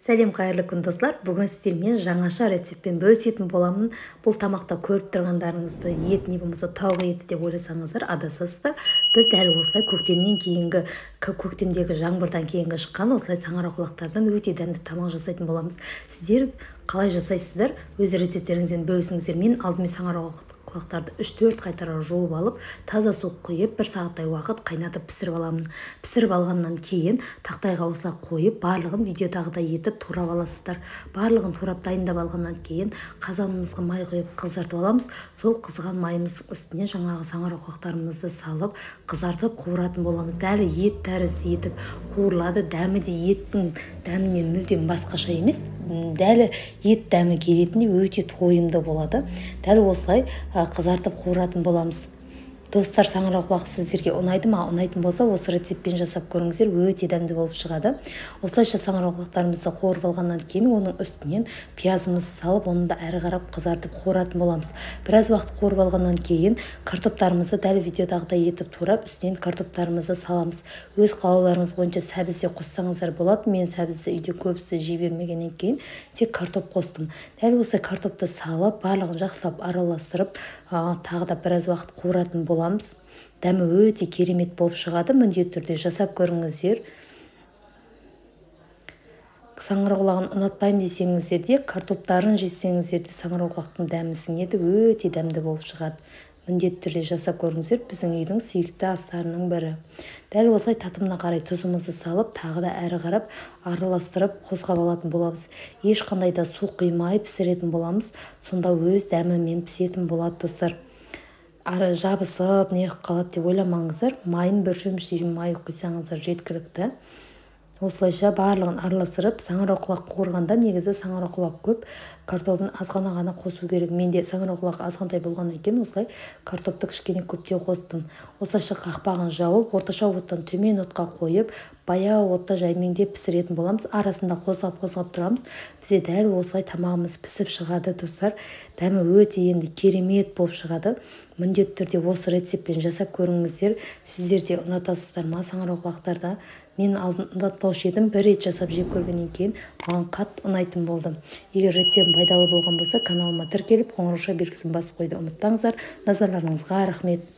Сәлем, қайырлы күн, достар! Бүгін сіздермен жаңаша рецептпен бөлісетін боламын. Бұл тамақта көріп тұрғандарыңызды ет не болмаса тауық еті деп ойласаңыздар, адасасыздар. Біз дәл осылай көктемнен кейінгі, көктемдегі жаңбырдан кейінгі шыққан осылай саңырауқұлақтардан өте дәмді тамақ жасайтын боламыз. Сіздер қалай жасайсыздар, өз рецепттеріңізбен бөлісіңіздер. Мен алдымен саңырауқұлақтарды 3-4 қайтара жуып алып, таза су құйып, бір сағаттай уақыт қайнатып пісіріп аламын. Пісіріп алғаннан кейін тақтайға осылай қойып, барлығын видеодағыдай етіп турап аласыздар. Барлығын турап дайындап алғаннан кейін қазанымызға май құйып, қыздыртып аламыз. Сол қызған майымыздың үстіне жаңағы саңырауқұлақтарымызды салып, қызартып қуыратын боламыз. Дәл ет тәрізді етіп қуырылады. Дәмі де еттің дәмінен мүлдем басқаша емес, дәл ет дәмі келетіндей өте тойымды болады. Дәл осылай қызартып қуыратын боламыз. Достар, саңырауқұлақ сіздерге ұнайды ма? Ұнайтын болса, осы рецептпен жасап көріңіздер, өте дәмді болып шығады. Осылайша саңырауқұлақтарымызды қуырып алғаннан кейін оның үстінен пиязымызды салып, оны да әрі қарап қызартып қуыратын боламыз. Біраз уақыт қуырып алғаннан кейін картоптарымызды дәл видеодағыдай етіп турап, үстінен картоптарымызды саламыз. Өз қалауларыңыз бойынша сәбіз де қоссаңыздар болады. Мен сәбізді үйде көбісі жей бермегеннен кейін тек картоп қостым. Дәл осы картопты салып, барлығын жақсылап араластырып, тағы да біраз уақыт қуыратын боламыз. Дәмі өте керемет болып шығады, міндетті түрде жасап көріңіздер. Саңырауқұлағын ұнатпаймын десеңіздер де, картоптарын жесеңіздер де, саңырауқұлақтың дәмі сіңеді, өте дәмді болып шығады. Міндетті түрде жасап көріңіздер, біздің үйдің сүйікті астарының бірі. Дәл осылай татымына қарай тұзымызды салып, тағы да әрі қарап араластырып қозғап алатын боламыз. Ешқандай да су құймай пісіретін боламыз, сонда өз дәмімен пісетін болады, достар. Ары жабысып не қалады деп ойламаңыздар, майын бір шөміштей май құйсаңыздар жеткілікті. Осылайша барлығын араластырып, саңырауқұлақ қуырғанда негізі саңырауқұлақ көп, картобын азғана ғана қосу керек. Менде саңырауқұлақ азғантай болғаннан кейін осылай картопты кішкене көптеу қостым. Осылайша қақпағын жауып, орташа оттан төмен отқа қойып, баяу отта жаймеңдеп пісіретін боламыз. Арасында қозғап-қозғап тұрамыз. Бізде дәл осылай тамағымыз пісіп шығады, достар. Дәмі өте енді керемет болып шығады. Міндетті түрде осы рецептпен жасап көріңіздер. Сіздер де ұнатасыздар ма саңырауқұлақтарды? Мен алдын ұнатпаушы едім, бір рет жасап жеп көргеннен кейін маған қатты ұнайтын болды. Егер рецептім пайдалы болған болса, каналыма тіркеліп, қоңырауша белгісін басып қоюды ұмытпаңыздар. Назарларыңызға рахмет.